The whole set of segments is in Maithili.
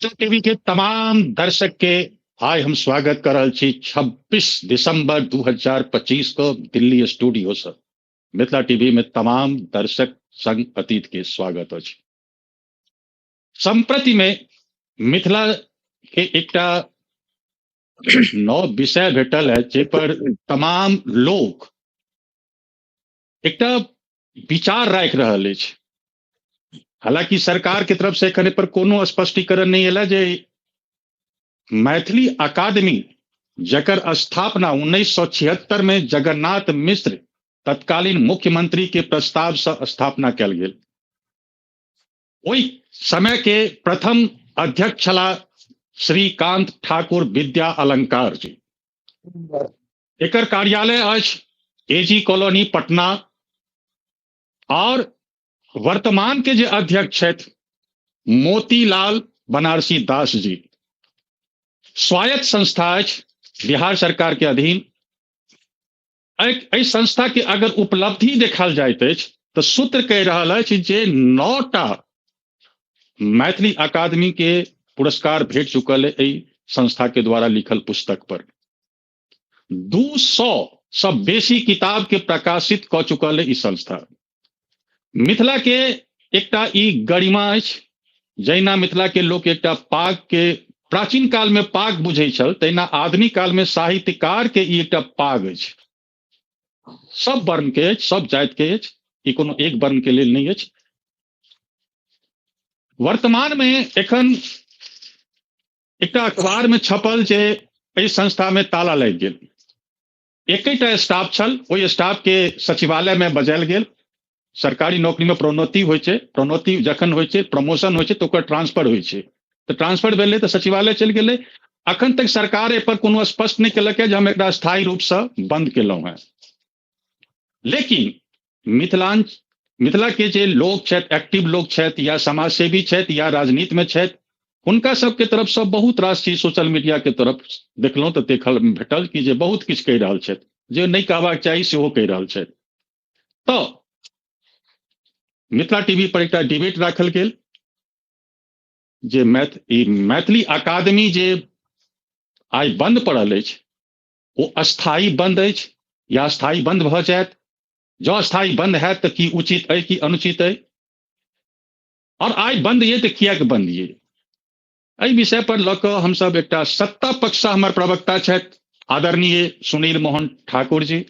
टीवी के तमाम दर्शक के आइ हम स्वागत कर रहल छी 26 दिसंबर 2025 को दिल्ली स्टूडियो से। मिथिला टीवी में तमाम दर्शक संग अतीत के स्वागत अछि। संप्रति में मिथिला के एकटा नव विषय भेटल है जे पर तमाम लोक एकटा विचार राखि रहल अछि। हालांकि सरकार के तरफ से एखन पर कोनो स्पष्टीकरण नहीं एला जे मैथिली अकादमी जकर स्थापना 1976 में जगन्नाथ मिश्र तत्कालीन मुख्यमंत्री के प्रस्ताव से स्थापना कयल गेल, ओहि समय के प्रथम अध्यक्ष छलाह श्रीकांत ठाकुर विद्या अलंकार जी। एकर कार्यालय अछि एजी कॉलोनी पटना और वर्तमान के जे अध्यक्ष छथि मोतीलाल बनारसी दास जी। स्वायत्त संस्था अछि बिहार सरकार के अधीन। एहि संस्था के अगर उपलब्धि देखल जाइत अछि तऽ सूत्र कहि रहल अछि जे 9टा मैथिली अकादमी के पुरस्कार भेट चुकल है एहि संस्था के द्वारा लिखल पुस्तक पर। 200 से बेसी किताब के प्रकाशित कऽ चुकल है ई संस्था। मिथिला के एकटा ई गरिमा अछि, जहिना मिथिला के लोक एकटा पाग के प्राचीन काल में पाग बुझै छल, तहिना आधुनिक काल में साहित्यकार के ई एकटा पाग अछि। सब वर्ण के अछि, सब जाति के अछि, ई कोनो एक वर्ण के लेल नहि अछि। वर्तमान में एखन एकटा अखबार में छपल जे एहि संस्था में ताला लागि गेल। एकेटा स्टाफ छल, ओहि स्टाफ के सचिवालय में बजायल गेल। सरकारी नौकरी में प्रोन्नति होइ छै, प्रोन्नति जखन होइ छै, प्रमोशन होइ छै तऽ ओकर ट्रांसफर होइ छै, तऽ ट्रांसफर भेलै तऽ सचिवालय चलि गेलै। अखन तक सरकार एहि पर कोनो स्पष्ट नहि केलक जे हम एकरा स्थायी रूपसँ बंद केलहुँ हेँ। लेकिन मिथिला के जे लोक छथि, एक्टिव लोक छथि या समाजसेवी छथि या राजनीति में छथि, हुनका सबके तरफसँ बहुत रास चीज सोशल मीडिया के तरफ देखलहुँ तऽ देखल भेटल कि जे बहुत किछु कहि रहल छथि, जे नहि कहबाक चाही सेहो कहि रहल छथि। तऽ मिथिला टीवी पर एकटा डिबेट राखल गेल जे मैथिली अकादमी जे आइ बंद पड़ल अछि ओ अस्थायी बंद अछि या स्थायी बंद भऽ जायत। जँ स्थायी बंद हैत तऽ की उचित अइ की अनुचित अइ, और आइ बंद ये तऽ किएक बंद ये, एहि विषय पर लऽ कऽ हमसब एकटा सत्ता पक्ष सँ हमर प्रवक्ता छथि आदरणीय सुनील मोहन ठाकुर जी,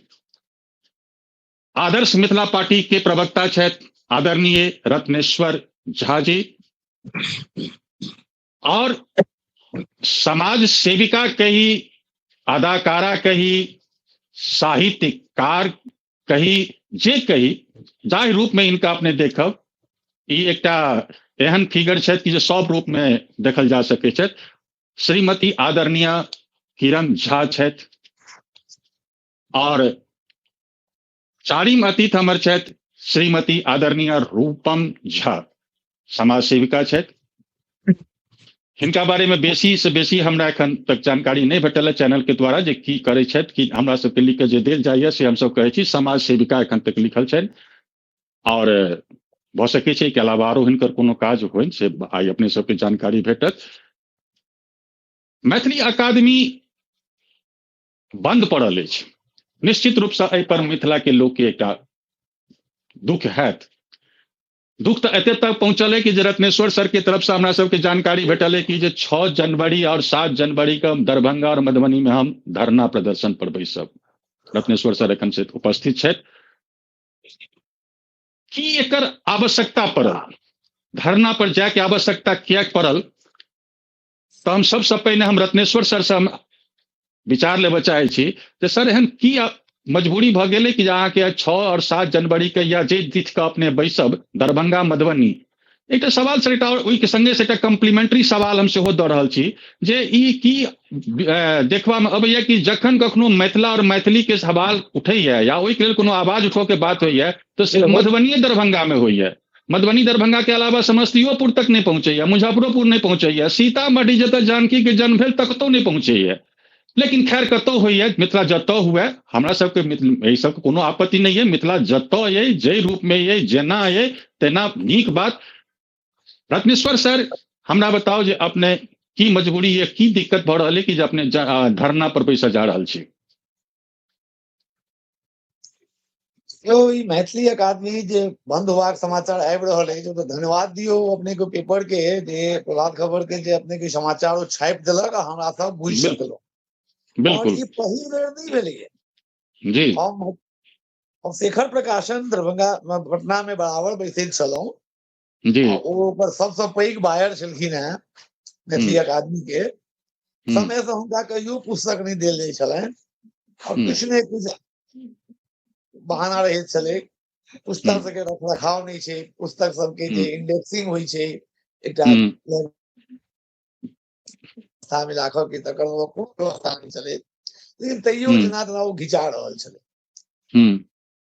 आदर्श मिथिला पार्टी के प्रवक्ता छथि आदरणीय रत्नेश्वर झा जी, और समाज सेविका कही, अदाकारा कही, साहित्यकार कही, जे कही, जाहि रूप में इनका अपने देखब, ई एकटा एहन फिगर छथि कि जे सब रूप में देखल जा सकै छथि। श्रीमती आदरणीय किरण झा छथि, और चारिम अतिथि हमर छथि श्रीमती आदरणीय रूपम झा, समाज सेविका छथि। हिनका बारे में बेसी से बेसी हमरा एखन तक जानकारी नहि भेटल है चैनल के द्वारा जे की करै छथि, कि हमरा सबके लिख के जे देल जाइए से हमसब कहै छी। समाज सेविका एखन तक लिखल छनि, और भऽ सकै छै के अलावा आरो हिनकर कोनो काज होइन से आइ अपने सबके जानकारी भेटत। मैथिली अकादमी बंद पड़ल अछि, निश्चित रूपसँ एहि पर मिथिला के लोक के एकटा दुख हैत। दुख तऽ एते तक पहुंचल है कि जे रत्नेश्वर सर के तरफ से हमरा सबके जानकारी भेटल है कि जे 6 जनवरी और 7 जनवरी के दरभंगा और मधुबनी में हम धरना प्रदर्शन पर बैसब। रत्नेश्वर सर एखन से उपस्थित छथि। की एकर आवश्यकता पड़ल, धरना पर जायके आवश्यकता किएक पड़ल, तऽ हम सबसँ पहिने हम रत्नेश्वर सर से हम विचार लेबऽ चाहै छी जे सर एहन की मजबूरी भऽ गेलै कि जे अहाँके 6 और 7 जनवरी के या जे तिथि के अपने बैसब दरभंगा मधुबनी। एकटा सवाल सर, एकटा ओहिके संगे से एकटा कम्प्लीमेंट्री सवाल हम सेहो दऽ रहल छी जे ई की देखबामे अबैया कि जखन कखनो मिथिला और मैथिली के सवाल उठैया या ओहिके लेल कोनो आवाज उठबऽ के बात होइया तऽ सिर्फ मधुबनीये दरभंगा में होइया, मधुबनी दरभंगा के अलावा समस्तीओपुर तक नहि पहुँचैया, मुजफ्फरोपुर नहि पहुँचैया, सीतामढ़ी जतऽ जानकी के जन्म भेल तकतो नहि पहुँचैया। लेकिन खैर कतौ होइया, मिथिला जतऽ हुए हमरा सबके एहि सबके कोनो आपत्ति नहि है। मिथिला जतऽ अइ, जाहि रूप में अइ, जेना अइ तेना नीक बात। रत्नेश्वर सर, हमरा बताउ जे अपने की मजबूरी या की दिक्कत भऽ रहल है कि जे अपने धरना पर बैसऽ जा रहल छी? यौ, ई मैथिली अकादमी जे बंद होबाक समाचार आबि रहल अछि, तऽ धन्यवाद दियौ अपने के पेपर के, जे प्रभात खबर के, जे अपने के समाचार ओ छापि देलक आ हमरा सब बुझि सकलहुँ। और ई पहिल बेर नहि भेलैया जी। हम शेखर प्रकाशन दरभंगा पटना में बराबर बैसैत छलहुँ जी। ओ ओकर सबसँ पैघ बायर छलखिन हेँ मैथिली अकादमी के। समय से हुनका कहियो पुस्तक नहि देल जाइ छलनि और किछु ने किछु बहाना रहैत छलै। पुस्तक सबके रख रखाव नहि छै, पुस्तक सबके जे इंडेक्सिंग होइ छै एकटा मे राखऽ के, तकर कोनो व्यवस्था नहि छलै, लेकिन तैयो जेना तेना ओ घिचा रहल छलै।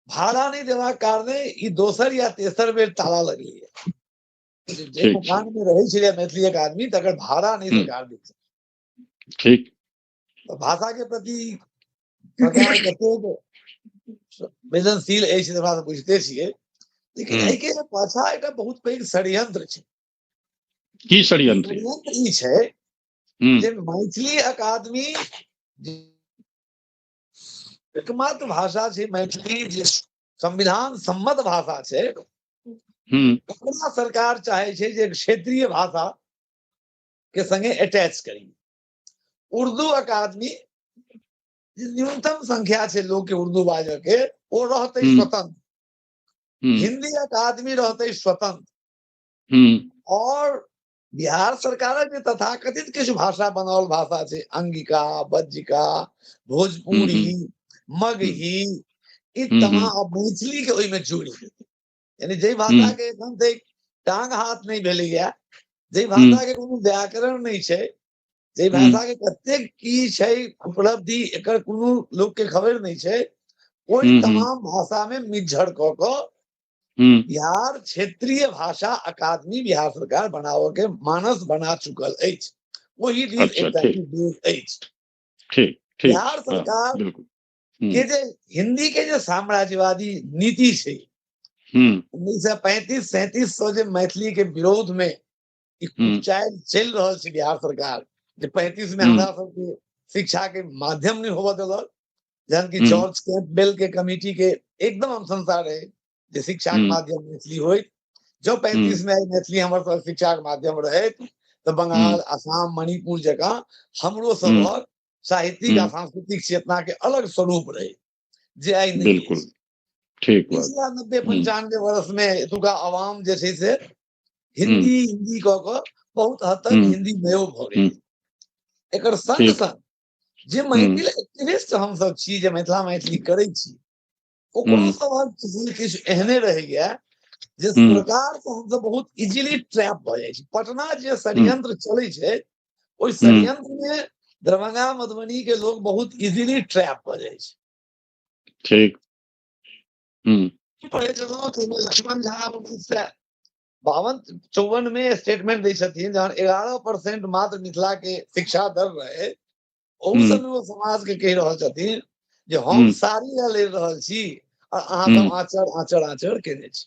भाड़ा नहि देबाक कारणे ई दोसर या तेसर बेर ताला लगलैया। जे मकान में रहै छलै मैथिली अकादमी तकर भाड़ा नहि सरकार दै छलै। ठीक। भाषा के प्रति सरकार कतेक संवेदनशील अछि हमरा सब बुझिते छियै, लेकिन एहिके पाछा एकटा बहुत पैघ षड्यंत्र छै। की षड्यंत्र? षड्यंत्र ई छै जे मैथिली अकादमी एकमात्र भाषा छै मैथिली जे संविधान सम्मत भाषा छै, ओकरा सरकार चाहे छै जे क्षेत्रीय भाषा के संगे अटैच करी। उर्दू अकादमी न्यूनतम संख्या छै लोग के उर्दू बाजऽ के, ओ रहतै स्वतंत्र। हिंदी अकादमी रहतै स्वतंत्र। और बिहार सरकारक जे तथाकथित किछु भाषा बनाओल भाषा छै, अंगिका, बज्जिका, भोजपुरी, मगही, ई तमाम मैथिली के ओहिमे जोड़ि देतै। यानी जाहि भाषा के एखन तक टांग हाथ नहि भेलैया, जाहि भाषा के कोनो व्याकरण नहि छै, जाहि भाषा के कतेक की छै उपलब्धि एकर कोनो लोक के खबर नहि छै, ओहि तमाम भाषा में मिज्झर कऽ कऽ बिहार क्षेत्रीय भाषा अकादमी बिहार सरकार बनाबऽ के मानस बना चुकल अछि। ओहि दिस एकटा अछि। बिहार सरकार के जे हिंदी के जे साम्राज्यवादी नीति छै 1935-37 से जे मैथिली के विरोध में चालि चलि रहल छै बिहार सरकार, जे 35 में हमरा सबके शिक्षा के माध्यम नहीं होबऽ देलक, जहन कि जॉर्ज कैम्पबेल के कमिटी के एकदम अनुशंसा रहे जे शिक्षा के माध्यम मैथिली होइत। जब 35 में मैथिली हमर सब शिक्षा के माध्यम रहे तऽ बंगाल, आसाम, मणिपुर जकाँ हमरो सबहक साहित्यिक आ सांस्कृतिक चेतना के अलग स्वरूप रहे, जे आइ नहि। बिल्कुल ठीक। पिछला 90-95 वर्ष में एतुका आवाम जे छै से हिंदी हिंदी कऽ कऽ बहुत हद तक हिंदी मयो भऽ गेल। एकर संग संग जे मैथिल एक्टिविस्ट हमसब छी, जे मिथिला मैथिली करै छी, ओकरो सबहक किछु एहने रहैया जे सरकार से हमसब बहुत इजीली ट्रैप भऽ जाइ छी। पटना जे षड्यंत्र चलै छै ओहि षड्यंत्र में दरभंगा मधुबनी के लोग बहुत इजीली ट्रैप भऽ जाइ छै। ठीक। पढ़ै छलहुँ लक्ष्मण झा 1952-54 में स्टेटमेंट दै छथिन, जहन 11% मात्र मिथिला के शिक्षा दर रहे, ओहू समय ओ समाज के कहि रहल छथिन जे हम साड़ी लए लड़ि रहल छी और अहाँ सब आचर आचर आचर केने छी।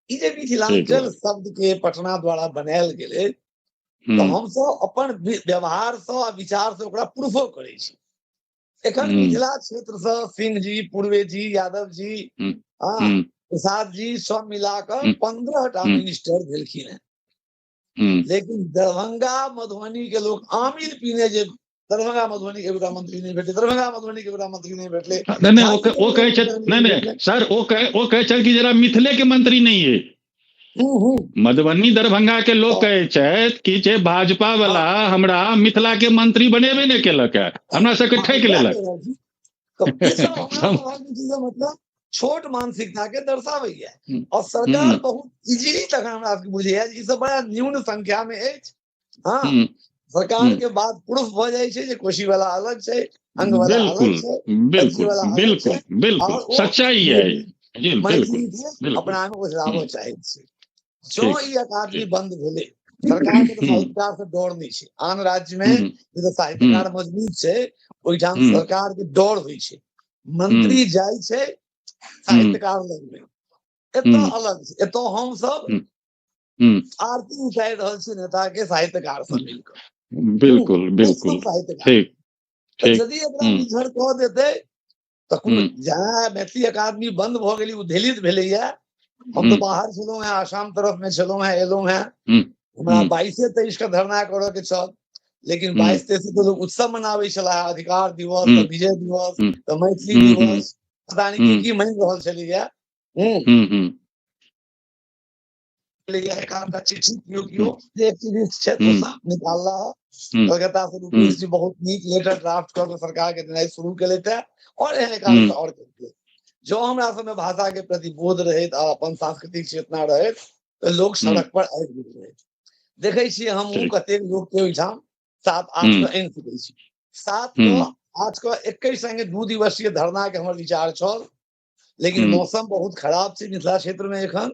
ई जे मिथिलांचल शब्द के पटना द्वारा बनायल गेलै, तऽ हमसब अपन व्यवहार सँ आ विचार से ओकरा प्रूफो करै छी। एखन मिथिला क्षेत्र सँ सिंह जी, पूर्वे जी, यादव जी, प्रसाद जी सब मिला कऽ 15 टा मिनिस्टर भेलखिन हेँ, लेकिन दरभंगा मधुबनी के लोग आमिल पीने जे दरभंगा मधुबनी के एगोटा मंत्री नहि भेटलै, दरभंगा मधुबनी के एगोटा मंत्री नहि भेटलै। नहीं नहीं, ओ कहै छथि, नहीं नहीं सर, ओ कहै छथि कि जरा मिथिले के मंत्री नहीं है। मधुबनी दरभंगा के लोग कहै छथि कि जे भाजपा वाला हमरा मिथिला के मंत्री बनेबे नहि केलक है, हमरा सबके ठकि लेलक। मतलब छोट मानसिकता के दर्शाबैया और सरकार बहुत इजीली तखन हमरा सबके बुझैया ई सब बड़ा न्यून संख्या में अछि। हाँ, सरकार के बाद प्रूफ भऽ जाइ छै जे कोशी वाला अलग छै, अंग वाला अलग छै, बिल्कुल बिल्कुल बिल्कुल सच्चाई है। अपना मे ओझराबऽ चाहै छै। जँ ई अकादमी बंद भेलै, सरकार के साहित्यकार से डर नहि छै। आन राज्य में जे साहित्यकार मजबूत छै ओहिठाम सरकार के डर होइ छै, मंत्री जाइ छै साहित्यकार लगमे। एतऽ अलग छै, एतऽ हमसब आरती उतारि रहल छै नेता के साहित्यकार सब मिल कऽ। बिल्कुल बिल्कुल, ठीक ठीक। यदि एकरा बिझड़ कऽ देतै तऽ जहाँ मैथिली अकादमी बंद भऽ गेली, उद्वेलित भेलैया। हम तऽ बाहर छलहुँ हेँ, आसाम तरफ में छलहुँ हेँ, एलहुँ हेँ। हमरा 22-23 के धरना करऽ के छल, लेकिन 22-23 के लोग उत्सव मनाबै छलाह, अधिकार दिवस, विजय दिवस, तऽ मैथिली दिवस, पता नहि की की मानि रहल छलैया। चिट्ठी केओ केओ एक्टिविस्ट छथि निकालला है कलकत्ता से, रूपेश जी बहुत नीक लेटर ड्राफ्ट कऽ के सरकार के देनाइ शुरू केलथि है, और एहन काज और केलकै। जो हमरा सबमे भाषा के प्रति बोध रहैत आ अपन सांस्कृतिक चेतना रहैत तऽ लोक सड़क पर आबि गेल रहैत। देखै छियै हम कतेक लोक के ओहिठाम 7-8 के आनि सकै छी। 7 के 8 के एके संगे 2 दिवसीय धरना के हमर विचार छल, लेकिन मौसम बहुत खराब छै मिथिला क्षेत्र में एखन।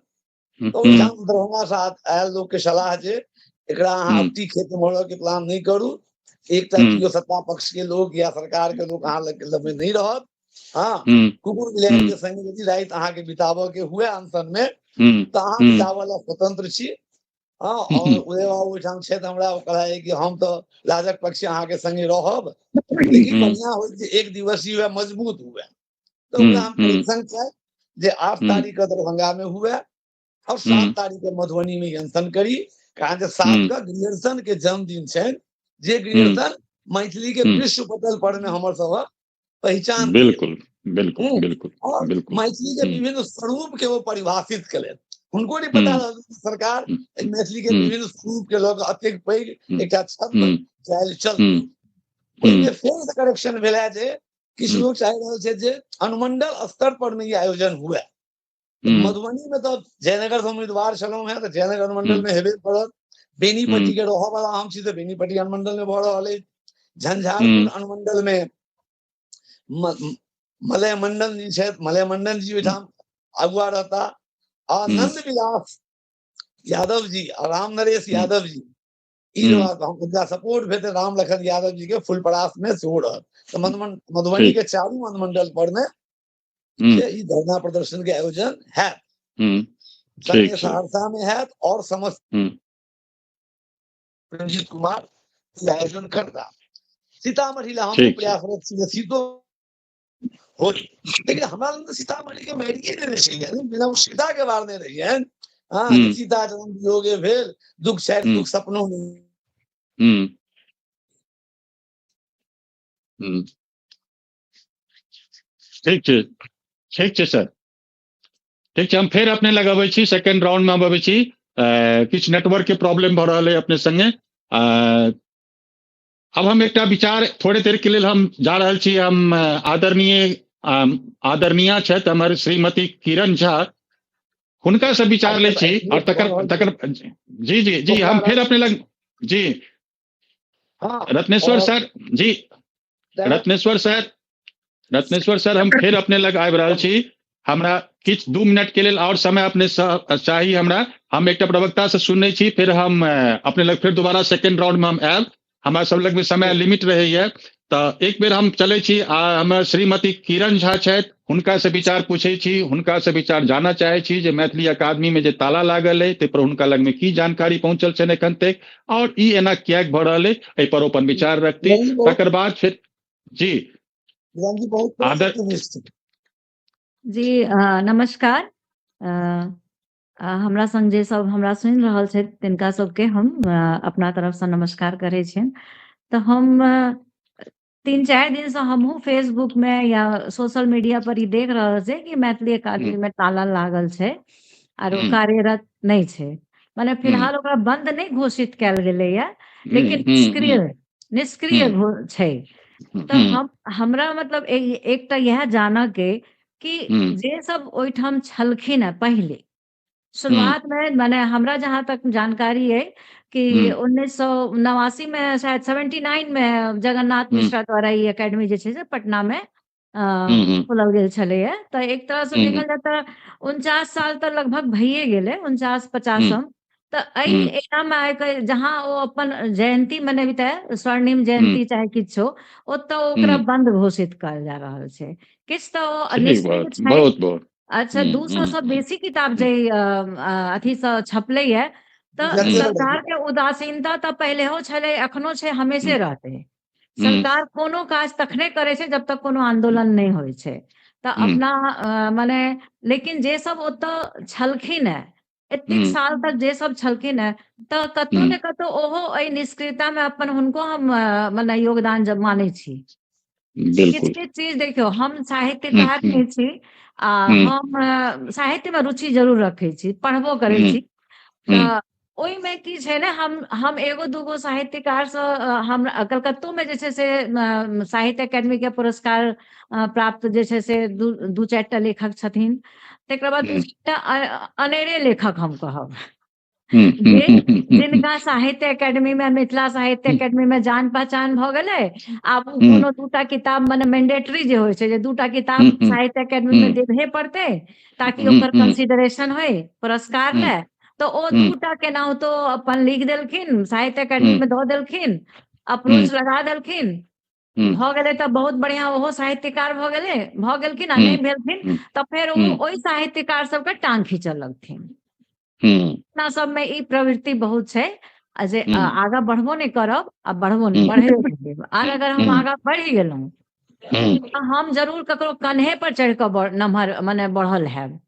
तो ओहिठाम दरभंगा से आयल लोक के सलाह जे एकरा अहाँ अपटी खेत मोड़ऽ के प्लान नहि करू, एकटा केओ सत्ता पक्ष के लोक या सरकार के लोक अहाँ लग में नहीं रहत। हाँ, कुकुर बिलाइ के संगे यदि राति अहाँके बिताबऽ के हुए अनशन में तऽ अहाँ बिताबऽ ला स्वतंत्र छी। हाँ, और उदय बाबू ओहिठाम छथि, हमरा ओ कहला कि हम तऽ लाजक पक्ष अहाँके संगे रहब, लेकिन बढ़िया हो जे एक दिवसीय हुए, मजबूत हुए। तऽ ओकरा हम करेक्शन चाही जे 8 तारीख के दरभंगा में हुए और 7 तारीख के मधुबनी में अनशन करी, कारण जे 7 के ग्रियर्सन के जन्मदिन छै, जे ग्रियर्सन मैथिली के विश्व पटल पर में हमर सब पहचान। बिल्कुल बिल्कुल बिल्कुल और मैथिली के विभिन्न स्वरूप के वो परिभाषित केलनि। हुनको नहीं पता रहल सरकार मैथिली के विभिन्न स्वरूप के लऽ कऽ अतेक पैघ एकटा छद्म चालि चल। ओहिमे फेर करेक्शन भेलै जे किछु लोग चाहि रहल छै जे अनुमंडल स्तर पर में ई आयोजन हुए। मधुबनी में तऽ जयनगर से उम्मीदवार छलहुँ हेँ तऽ जयनगर अनुमंडल में हेबे करत। बेनीपट्टी के रहऽ वाला हम छी तऽ बेनीपट्टी अनुमंडल में भऽ रहल अछि। झंझारपुर अनुमंडल में मलय मंडल जी छथि, मलय मंडल जी ओहिठाम अगुआ रहता। आ नंद विलास यादव जी आ राम नरेश यादव जी ई हुनका सपोर्ट भेटल, राम लखन यादव जी के फुलपरास में सेहो रहत। तऽ मधुबनी के चारू अनुमंडल पर में ई धरना प्रदर्शन के आयोजन हैत। सहरसा में हैत और समस्त रंजीत कुमार आयोजन करता। सीतामढ़ी ला हम प्रयासरत छी सीतो हो, लेकिन हमरा लग तऽ सीतामढ़ी के मारिए देने छलियै, बिना सीता के मारने रहियनि। हाँ, सीता जन्म वियोगे भेल दुख छाड़ि दुख सपनो नहि। ठीक छै, ठीक छै सर, ठीक छै। हम फेर अपने लग अबै छी, सेकेंड राउंड में हम अबै छी। किछु नेटवर्क के प्रॉब्लम भऽ रहल है अपने संगे। अब हम एकटा विचार थोड़े देर के लेल हम जा रहल छी। हम आदरणीय छथि हमर श्रीमती किरण झा, हुनका से विचार लै छी और तकर तकर जी जी जी हम फेर अपने लग जी। रत्नेश्वर सर जी, रत्नेश्वर सर, रत्नेश्वर सर हम फेर अपने लग आबि रहल छी। हमरा किछु 2 मिनट के लेल और समय अपने चाही हमरा। हम एकटा प्रवक्ता से सुनै छी, फिर हम अपने लग फेर दोबारा सेकेंड राउंड में हम आयब। हमरा सब लग में समय लिमिट रहैया, तऽ एक बेर हम चलै छी आ हमर श्रीमती किरण झा छथि, हुनका से विचार पूछै छी, हुनका से विचार जानऽ चाहै छी जे मैथिली अकादमी में जे ताला लागल अइ ताहि पर हुनका लग में की जानकारी पहुंचल छनि एखन तक, और ई एना किएक भऽ रहल अइ, एहि पर अपन विचार रखती। तकर बाद फिर जी आदर जी नमस्कार। हमरा संग जे सब हमरा सुनि रहल छथि तिनका सबके हम अपना तरफ से नमस्कार करै छियनि। तऽ हम 3-4 दिन से हमहूँ फेसबुक में या सोशल मीडिया पर ई देख रहल छै कि मैथिली अकादमी में ताला लागल छै आर ओ कार्यरत नहि छै, माने फिलहाल ओकरा बंद नहि घोषित कयल गेलैया, लेकिन निष्क्रिय छै। तऽ हम हमरा मतलब एकटा इएह जानऽ के कि जे सब ओहिठाम छलखिन है पहिले शुरुआत में, माने हमरा जहाँ तक जानकारी है कि 1989 में शायद 79 में जगन्नाथ मिश्रा द्वारा ई एकेडमी जे छै से पटना में खोलल गेल छलैया। तऽ एक तरह से देखल जाय तऽ 49 साल तऽ लगभग भइए गेलै, 49-50। तऽ एहि एना में आबि जहाँ ओ अपन जयंती मनबितै, स्वर्णिम जयंती चाहे किछो, ओतऽ ओकरा बंद घोषित कयल जा रहल छै। किछु तऽ ओ निष्क्रिय छै। बहुत बहुत अच्छा, 200 से बेसी किताब जे अथी से छपलै है, तऽ सरकार के उदासीनता तऽ पहिलेहो छलै, एखनो छै, हमेशे रहतै। सरकार कोनो काज तखने करै छै जब तक कोनो आंदोलन नहि होइ छै। तऽ अपना मने लेकिन जे सब ओतऽ छलखिन हेँ, एतेक साल तक जे सब छलखिन हेँ, तऽ कतौ ने कतौ ओहो एहि निष्क्रियता मे अपन हुनको हम मने योगदान जब मानै छी। किछु किछु चीज देखियौ, हम साहित्यकार नहि छी आ हम साहित्य मे रुचि जरूर रखै छी, पढ़बो करै छी। तऽ ओहिमे की छै ने, हम एगो दूगो साहित्यकारसँ, हम कलकत्तो मे जे छै से साहित्य अकेडमी के पुरस्कार प्राप्त जे छै से दू चारि टा लेखक छथिन। तकर बाद दू चारिटा अनेरे लेखक हम कहब, जिनका साहित्य एकेडमी में, मिथिला साहित्य एकेडमी में जान पहचान भऽ गेलै, आब ओ कोनो दूटा किताब मने मैंडेटरी जे होइ छै जे दूटा किताब साहित्य एकेडमी में देबहे पड़तै ताकि ओकर कंसिडरेशन होय पुरस्कार लए, तऽ ओ दूटा केनाहितो अपन लिख देलखिन, साहित्य एकेडमी में दऽ देलखिन, अप्रोच लगा देलखिन, भऽ गेलै तऽ बहुत बढ़िया, ओहो साहित्यकार भऽ गेलै, भऽ गेलखिन। आ नहि भेलखिन तऽ फेर ओ ओहि साहित्यकार सबके टांग खींचऽ लगथिन। अपना सबमे ई प्रवृत्ति बहुत छै आ जे आगाँ बढ़बो नहि करब आ बढ़बो नहि बढ़े देब। आर अगर हम आगाँ बढ़ि गेलहुँ तऽ हम जरूर ककरो कन्हे पर चढ़ि कऽ नमहर मने बढ़ल हैब।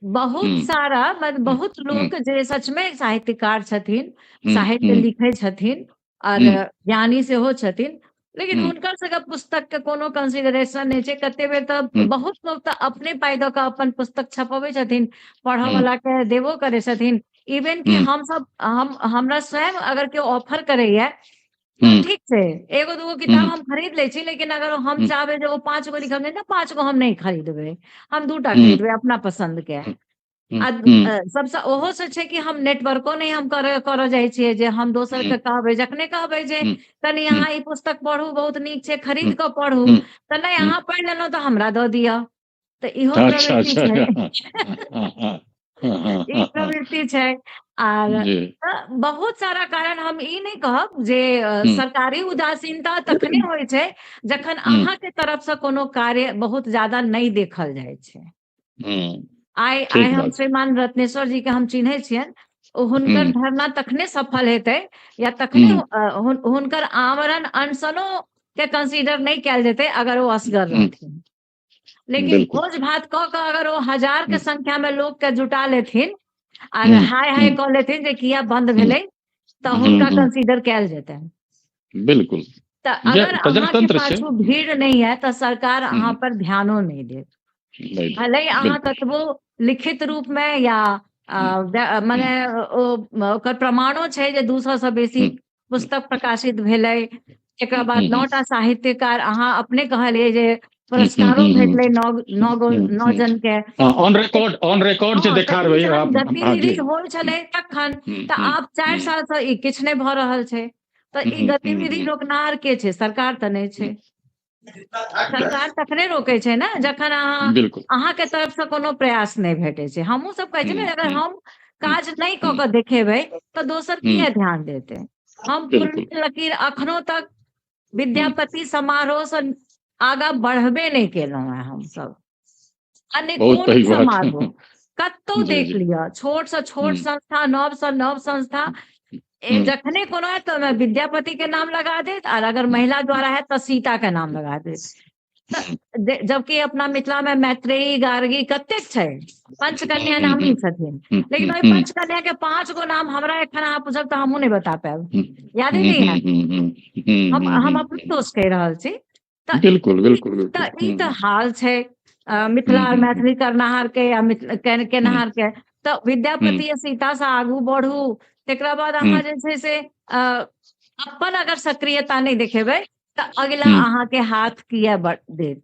बहुत सारा बहुत लोक जे सचमे साहित्यकार छथिन, साहित्य लिखै छथिन और ज्ञानी सेहो छथिन, लेकिन हुनकर सबके पुस्तक के कोनो कंसिडरेशन नहि छै। कते बेर तऽ बहुत लोक तऽ अपने पाइ दऽ कऽ अपन पुस्तक छपबै छथिन, पढ़ऽ वाला के देबो करै छथिन। इवन कि हमसब हमरा स्वयं अगर केओ ऑफर करैया ठीक छै, एगो दूगो किताब हम खरीद लै छी, लेकिन अगर हम चाहबै जे ओ 5 गो लिखल तऽ 5 गो हम नहि खरीदबै, हम 2टा खरीदबै अपना पसन्द के। आ सबसँ ओहो से छै कि हम नेटवर्को नहि हम करऽ जाइ छियै जे हम दोसर के कहबै, जखने कहबै जे कनि अहाँ ई पुस्तक पढ़ू बहुत नीक छै, खरीद कऽ पढ़ू, तऽ नहि अहाँ पढ़ि लेलहुँ तऽ हमरा दऽ दिअ। तऽ इहो प्रवृत्ति छै, ई प्रवृत्ति छै। आर बहुत सारा कारण, हम ई नहि कहब जे सरकारी उदासीनता तखने होइ छै जखन अहाँके तरफ से कोनो कार्य बहुत ज्यादा नहि देखल जाइ छै। आइ आइ हम श्रीमान रत्नेश्वर जी के हम चिन्है छियनि, हुनकर धरना तखने सफल हेतै या तखने हुनकर आमरण अनशनो के कंसीडर नहि कयल जेतै अगर ओ असगर रहथिन। लेकिन भोज भात कऽ कऽ अगर ओ 1000 के संख्या में लोक के जुटा लेथिन आर हाय हाय कऽ लेथिन जे किया बंद भेलै, तऽ हुनका कंसीडर कयल जेतै। बिल्कुल। तऽ अगर अहाँके पाछू भीड़ नहि है तऽ सरकार अहाँ पर ध्यानो नहि देत, भले अहाँ कतबो लिखित रूप में या मने ओकर प्रमाणो छै जे 200 से बेसी पुस्तक प्रकाशित भेलै, एकरा बाद 9टा साहित्यकार, अहाँ अपने कहलियै जे पुरस्कारो भेटलै 9 जन के, ऑन रिकॉर्ड, ऑन रिकॉर्ड जे देखा रहल गतिविधि होइ छलै तखन, तऽ आब 4 साल से ई किछु नहि भऽ रहल छै। तऽ ई गतिविधि रोकनाहार के छै? सरकार तऽ नहि छै। सरकार तखने रोकै छै ने जखन अहाँ अहाँके तरफ से कोनो प्रयास नहि भेटै छै। हमहूँ सब कहै छी ने, अगर हम काज नहि कऽ कऽ देखेबै तऽ दोसर किया ध्यान देतै? हम पूर्ण लकीर अखनो तक विद्यापति समारोह से आगाँ बढ़बे नहि केलहुँ हेँ हमसब। अन्य कोनो समारोह कतौ देख लिअ, छोट से छोट संस्था, नव से नव संस्था, जखने कोनो है तऽ विद्यापति के नाम लगा देत, और अगर महिला द्वारा है तऽ सीता के नाम लगा देत। जबकि अपना मिथिला में मैत्रेयी, गार्गी कतेक छै, पंचकन्या नाम ही छथिन, लेकिन ओहि पंचकन्या के 5 गो नाम हमरा एखन अहाँ पूछब तऽ हमहूँ नहि बता पायब, यादे नहि है। हम अपने दोष कहि रहल छी। बिल्कुल बिल्कुल। तऽ ई तऽ हाल छै मिथिला मैथिली करनाहार के या केनहार के। तऽ विद्यापति या सीता से आगू बढ़ू, तकरा बाद अहाँ जे छै से अपन अगर सक्रियता नहि देखेबै तऽ अगिला अहाँके हाथ किया देत?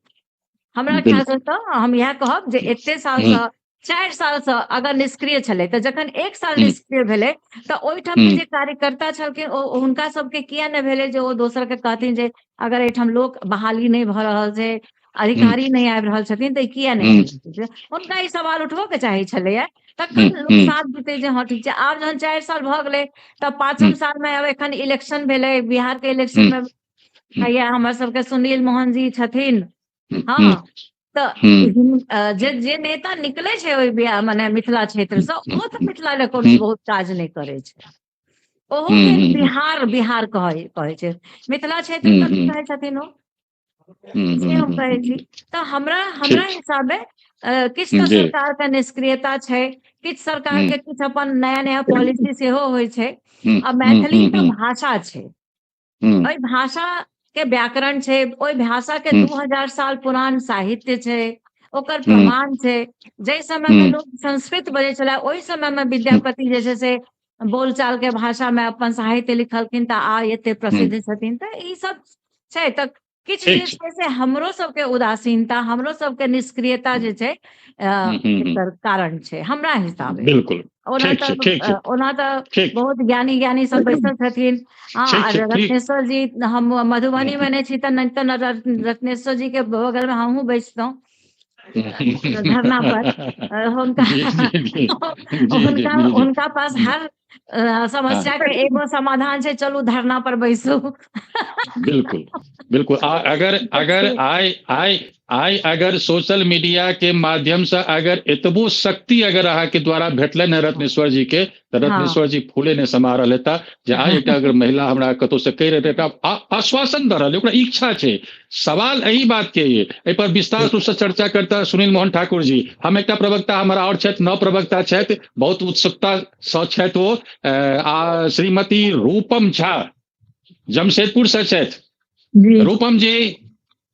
हमरा ख्याल से तऽ हम इएह कहब जे एते साल से, 4 साल से अगर निष्क्रिय छलै, तऽ जखन 1 साल निष्क्रिय भेलै तऽ ओहिठाम के जे कार्यकर्ता छलखिन ओ हुनका सबके किया नहि भेलै जे ओ दोसर के कहथिन जे अगर एहिठाम लोक बहाली नहि भऽ रहल छै, अधिकारी नहि आबि रहल छथिन, तऽ किया नहि? हुनका ई सवाल उठबो के चाही छलैया, तखन लोक साथ देतै जे हँ ठीक छै। आब जहन 4 साल भऽ गेलै तऽ 5म साल मे आब एखन इलेक्शन भेलै, बिहार के इलेक्शन मे हैया हमर सबके सुनील मोहन जी छथिन, हँ, तऽ जे जे नेता निकले छै ओहि मने मिथिला क्षेत्र से, ओहो तऽ मिथिला लए कोनो बहुत काज नहि करै छै। ओहो बिहार बिहार कहै कहै छै, मिथिला क्षेत्र तऽ कहै छथिन ओ, से हम कहै छी। तऽ हमरा हमरा हिसाबे किछु तऽ सरकार के निष्क्रियता छै, किछु सरकार के किछु अपन नया नया पॉलिसी सेहो होइ छै। आ मैथिली तऽ भाषा छै, ओहि भाषा के व्याकरण छै, ओहि भाषा के 2000 साल पुरान साहित्य छै, ओकर प्रमाण छै। जाहि समय मे लोक संस्कृत बजै छलै ओहि समय मे विद्यापति जे छै से बोलचाल के भाषा मे अपन साहित्य लिखलखिन, तऽ आ एते प्रसिद्ध छथिन। तऽ ई सब छै। तऽ किछु जे छै से हमरो सबके उदासीनता, हमरो सबके निष्क्रियता जे छै एकर कारण छै हमरा हिसाबे। बिल्कुल। ओना तऽ ओना तऽ बहुत ज्ञानी ज्ञानी सब बैसल छथिन। हँ, रत्नेश्वर जी, हम मधुबनी मे नहि छी तऽ नहि तऽ रत्नेश्वर जी के बगल मे हमहूँ बैसतहुँ धरना पर। हुनका हुनका हुनका पास हर समस्या के एगो समाधान छै, चलू धरना पर बैसू। बिल्कुल बिल्कुल। अगर अगर आइ आइ आइ अगर सोशल मीडिया के माध्यम से अगर एतबो शक्ति अगर अहाँ के द्वारा भेटलनि है रत्नेश्वर जी के, तऽ रत्नेश्वर जी फूले नहि समा रहल हेता जे आइ एकटा अगर महिला हमरा कतहु से कहि रहल, एकटा आश्वासन दऽ रहल, ओकरा इच्छा छै। सवाल एहि बात के ये, एहि पर विस्तार रूप से चर्चा करता सुनील मोहन ठाकुर जी। हम एकटा प्रवक्ता हमारा और छथि, नव प्रवक्ता छथि, बहुत उत्सुकता सँ छथि ओ, आ श्रीमती रूपम झा जमशेदपुर से छथि। रूपम जी,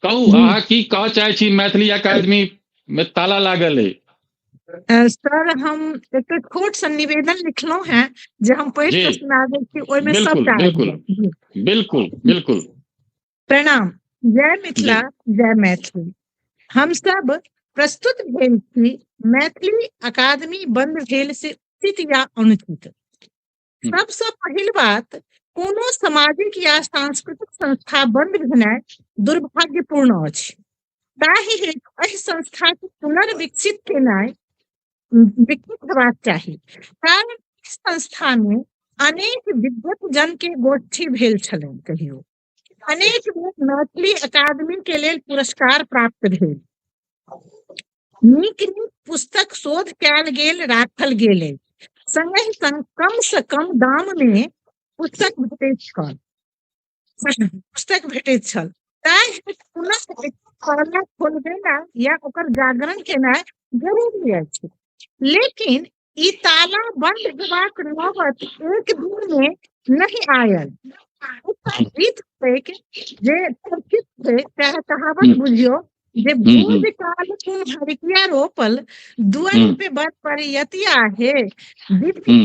कहू अहाँ की कह चाहे छी, मैथिली अकादमी में ताला लागल है? सर, हम एक छोट सा निवेदन लिखलहुं हैं जे हम पढ़ि कऽ सुना दै छी, ओहिमे सबटा। बिल्कुल बिल्कुल बिल्कुल। प्रणाम, जय मिथिला, जय मैथिली। हम सब प्रस्तुत भेल छी मैथिली अकादमी बंद भेल से उचित या अनुचित। सबसँ पहिल बात, कोनो सामाजिक या सांस्कृतिक संस्था बंद भेनाइ दुर्भाग्यपूर्ण अछि। ताहि हेतु एहि संस्था के पुनर्विकसित केनाइ, विकसित हेबाक चाही, कारण संस्था में अनेक विद्वत जन के गोष्ठी भेल छलनि कहियो, अनेक बेर मैथिली अकादमी के लेल पुरस्कार प्राप्त भेल, नीक नीक पुस्तक शोध कयल गेल, राखल गेल अछि, संगहि संग कम से कम दाम में पुस्तक भेटैत छल, पुस्तक भेटैत छल। ताहि पुनः ताला खोलबेनाइ या ओकर जागरण केनाइ जरूरी अछि। लेकिन ई ताला बंद हेबाक नौबत एक दिन मे नहि आयल। गीत छैक जे चर्चित छै, चाहे कहावत बुझियौ, जे भूज काल कुम्हरकिया रोपल दुआर पे बर परियतिया हे,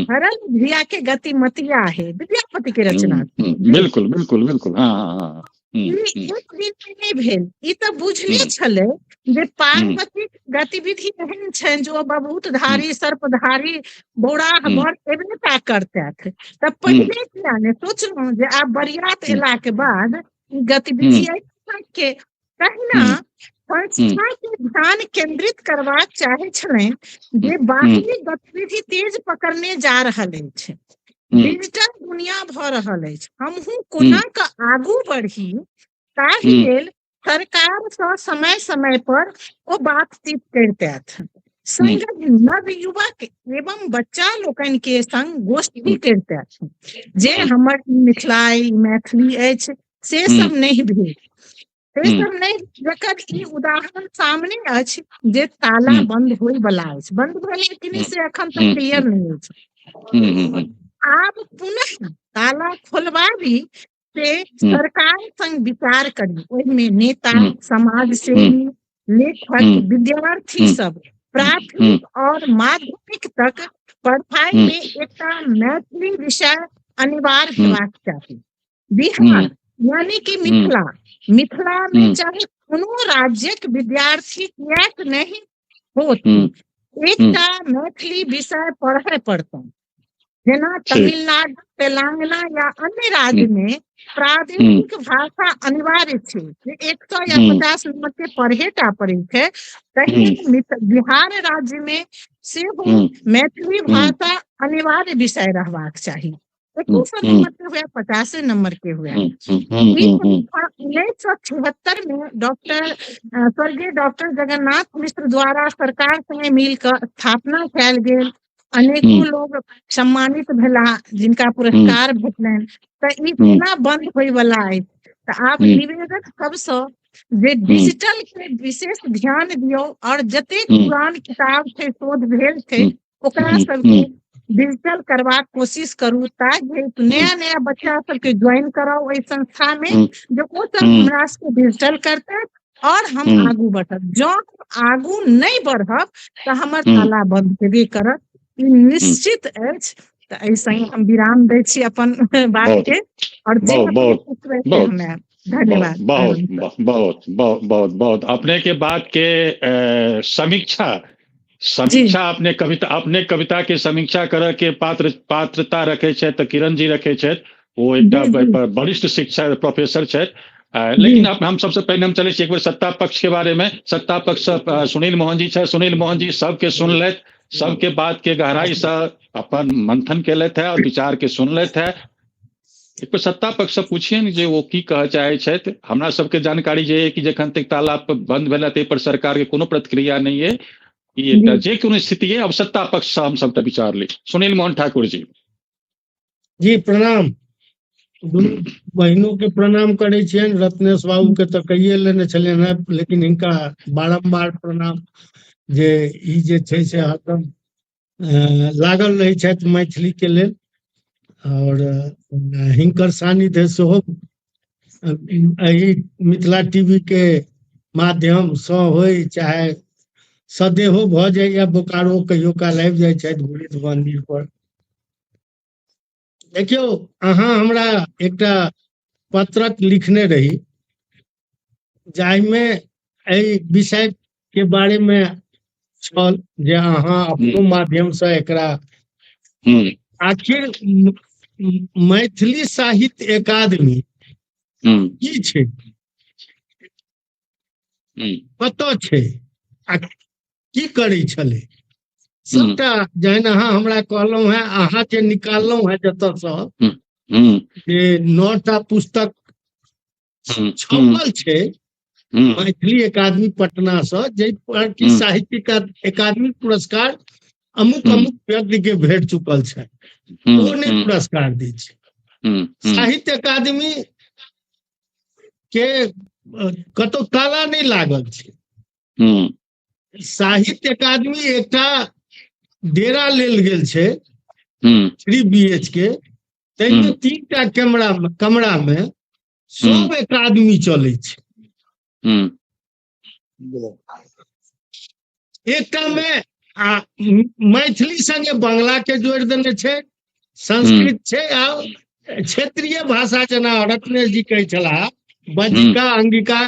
हरल धिया के गति मतिया हे, विद्यापति के रचना। बिल्कुल बिल्कुल बिल्कुल। हाँ हाँ। एक दिन मे नहि भेल। ई तऽ बुझले छलै जे पार्वती गतिविधि एहन छनि जे ओ बभूतधारी सर्पधारी बौराह बर एबे टा करतथि, तऽ पहिले किया ने सोचलहुँ जे आब बरियात एला के बाद ई गतिविधि के। तहिना संस्था के ध्यान केंद्रित करबाक चाहे छलनि जे बाहरी गतिविधि तेज पकड़ने जा रहल अछि, डिजिटल दुनिया भऽ रहल अछि, हमहूँ कोना कऽ आगू बढ़ी, ताहि लेल सरकार सँ समय समय पर ओ बातचीत करितथि, संगहि नव युवक एवं बच्चा लोकनि के संग गोष्ठी करितथि जे हमर मिथिला मैथिली अछि। से सब नहि भेल, से सब नहि, जकर ई उदाहरण सामने अछि जे ताला बंद होय वाला अछि। बंद भेलै कि नहि से एखन तक क्लियर नहि अछि। आब पुनः ताला खोलबाबी से सरकार संग विचार करी, ओहिमे नेता, समाज सेवी, लेखक, विद्यार्थी सब, प्राथमिक और माध्यमिक तक पढ़ाई में एकटा मैथिली विषय अनिवार्य हेबाक चाही। बिहार यानी कि मिथिला, मिथिला में चाहे कोनो राज्यक विद्यार्थी किएक नहि होत, एकटा मैथिली विषय पढ़य पड़तनि। जेना तमिलनाडु, तेलंगाना या अन्य राज्य में प्रादेशिक भाषा अनिवार्य छै जे 100 या 50 नंबर के पढ़े टा पड़ै छै, तहिना बिहार राज्य में सेहो मैथिली भाषा अनिवार्य विषय रहबाक चाही। 21 नंबर के हुए, 50 नंबर के हुए। 1976 में डॉक्टर स्वर्गीय डॉक्टर जगन्नाथ मिश्र द्वारा सरकार संगे मिल कऽ स्थापना कयल गेल। अनेको लोग सम्मानित भेला जिनका पुरस्कार भेटलनि। तऽ ई केना बंद होय वाला अछि? तऽ आब निवेदन सबसँ जे डिजिटल के विशेष ध्यान दियौ और जतेक पुरान किताब छै, शोध भेल छै, ओकरा सबके डिजिटल करबाक कोशिश करू, ताकि नया नया बच्चा सबके ज्वाइन कराउ ओहि संस्था में, जे ओ सब हमरा सबके डिजिटल करतै और हम आगू बढ़ब। जँ आगू नहि बढ़ब तऽ हमर ताला बंद हेबे करत, ई निश्चित अछि। तऽ एहि संगे हम विराम दै छी अपन बात के, और जे बहुत धन्यवाद। बहुत बहुत बहुत बहुत बहुत अपने के बात के समीक्षा समीक्षा अपने कविता, अपने कविता के समीक्षा करऽ के पात्रता रखे छथि तऽ किरण जी रखे छथि, ओ एकटा वरिष्ठ शिक्षा प्रोफेसर छथि। लेकिन हम सबसे पहिने हम चलै छी एक बेर सत्ता पक्ष के बारे में। सत्ता पक्ष सुनील मोहन जी छथि। सुनील मोहन जी सबके सुनलथि, सबके बात के गहराई से अपन मंथन केलथि है और विचार के सुनलथि है। एक बेर सत्ता पक्ष से पूछिए ने जे ओ की कहऽ चाहे छथि। हमरा सबके जानकारी जे कि जखन तक ताला बंद भेल ताहि पर सरकार के कोनो प्रतिक्रिया नहीं है। ई एकटा जे कोनो स्थिति है, अब सत्ता पक्ष से हम सबटा विचार ली। सुनील मोहन ठाकुर जी। जी प्रणाम, दुनू बहिनों के प्रणाम करै छियनि। रत्नेश बाबू के तऽ कहिए लेने छलियनि हेँ, लेकिन हिनका बारम्बार प्रणाम जे ई जे छै से हरदम लागल रहै छथि मैथिली के लेल, और हिनकर सानिध्य सेहो एहि मिथिला टीवी के माध्यम सँ होइ, चाहे सदेहो भऽ जाइए, बोकारो कहियो काल आबि जाइ छथि वृद्ध मंदिर पर। देखियौ, अहाँ हमरा एकटा पत्रक लिखने रही जाहिमे एहि विषय के बारे में छल जे अहाँ अपनो माध्यम से एकरा आखिर मैथिली साहित्य अकादमी की छै, कतऽ छै आ की करै छलै, सबटा जहन अहाँ हमरा कहलहुं हेँ, अहाँ जे निकाललहुं हेँ जतऽसँ जे 9टा पुस्तक छपल छै मैथिली अकादमी पटना से, जाहि पर कि साहित्य अकादमी पुरस्कार अमुक अमुक व्यक्ति के भेट चुकल छै, ओ नहि पुरस्कार दै छै। साहित्य अकादमी के कतौ ताला नहि लागल छै। साहित्य अकादमी एकटा डेरा लेल गेल छै 3 BHK, ताहिमे 3टा कमरा में सब अकादमी चलै छै। एकटा में आ मैथिली संगे बांग्ला के जोड़ि देने छै, संस्कृत छै आ क्षेत्रीय भाषा जेना रत्नेश जी कहै छलाह बज्जिका अंगिका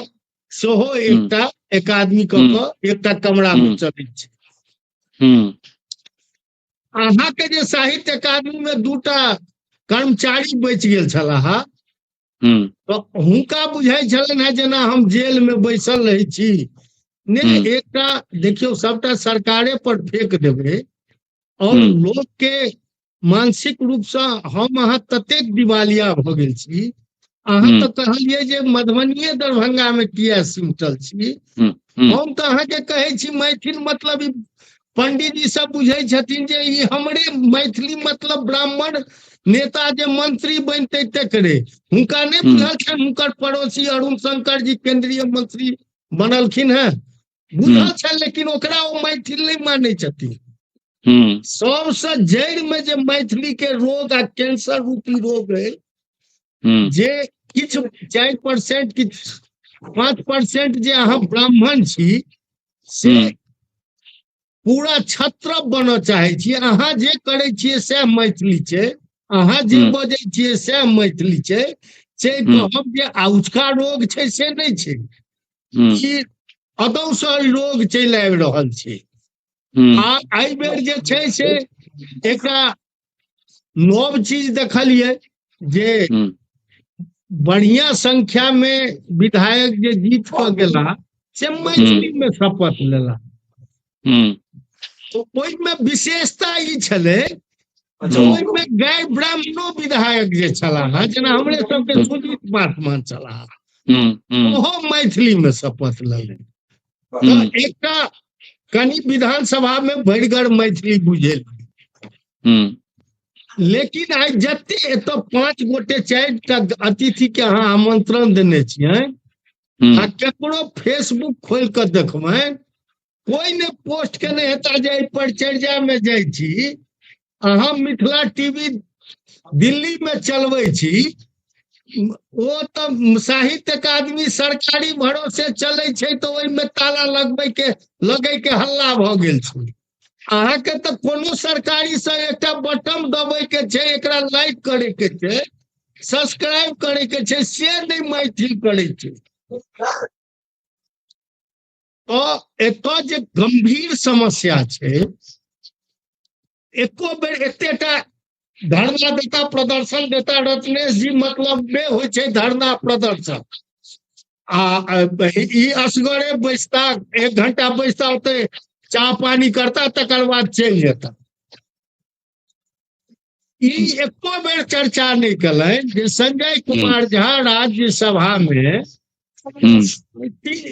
सेहो एकटा अकादमी कऽ कऽ एकटा कमरा में चलै छै। अहाँके जे साहित्य अकादमी में 2टा कर्मचारी बचि गेल छलाह तऽ हुनका बुझाइ छलनि हेँ जेना हम जेल में बैसल रहै छी। ने एकटा देखियौ, सबटा सरकारे पर फेक देबै और लोक के मानसिक रूप से हम अहाँ ततेक दिवालिया भऽ गेल छी। अहाँ तऽ कहलियै जे मधुबनीये दरभंगा में किया सिमटल छी, हम तऽ अहाँके कहै छी मैथिल मतलब पंडित जी सब बुझै छथिन जे ई हमरे मैथिली मतलब ब्राह्मण नेता जे मंत्री बनते तकरे, हुनका नहि बुझल छनि हुनकर पड़ोसी अरुण शंकर जी केंद्रीय मंत्री बनलखिन हेँ, बुझल छनि, लेकिन ओकरा ओ मैथिल नहि मानै छथिन। सबसे जड़ि में जे मैथिली के रोग आ कैंसर रूपी रोग है, जे किछु 4% किछु 5% जे अहाँ ब्राह्मण छी से पूरा छत्र बनऽ चाहै छी। अहाँ जे करै छियै सएह मैथिली छै, अहाँ जे बजै छियै सएह मैथिली छै। से कहब जे आउचका रोग छै से नहि छै, ई अदौसँ रोग चलि आबि रहल छै। आ एहि बेर जे छै से एकटा नव चीज देखलियै जे बढ़िया संख्या में विधायक जे जीत कऽ गेला से मैथिली में शपथ लेला। तो ओहिमे विशेषता ई छलै, ओहिमे गैर ब्राह्मणो विधायक जे छलाह हँ, जेना हमरे सबके सुजीत पासवान छलाह, ओहो मैथिली मे शपथ लेलनि। तऽ एकटा कनि विधानसभा मे भरिगर मैथिली बुझेल, लेकिन आइ जते एतऽ 5 गोटे 4 टा अतिथि के अहाँ आमंत्रण देने छियै आ केकरो फेसबुक खोलि कऽ देखबै, कोइ ने पोस्ट केने हेता जे एहि परिचर्या मे जाइ छी। अहाँ मिथिला टीवी दिल्ली मे चलबै छी, ओ तऽ साहित्य अकादमी सरकारी भरोसे चलै छै, तऽ ओहिमे ताला लगबै के लगै के हल्ला भऽ गेल छै। अहाँके तऽ कोनो सरकारी से एकटा बटन दबै के छै, एकरा लाइक करे के छै, सब्सक्राइब करे के छै, से नहि मैथिल करै छै। तऽ एतऽ जे गंभीर समस्या छै, एको बेर एतेटा धरना देता, प्रदर्शन देता, रत्नेश जी मतलब मे होइ छै धरना प्रदर्शन, आ ई असगरे बैसता, 1 घंटा बैसता, ओते चाह पानी करता, तकर बाद चलि जेता। ई एको बेर चर्चा नहि केलनि जे संजय कुमार झा राज्यसभा मे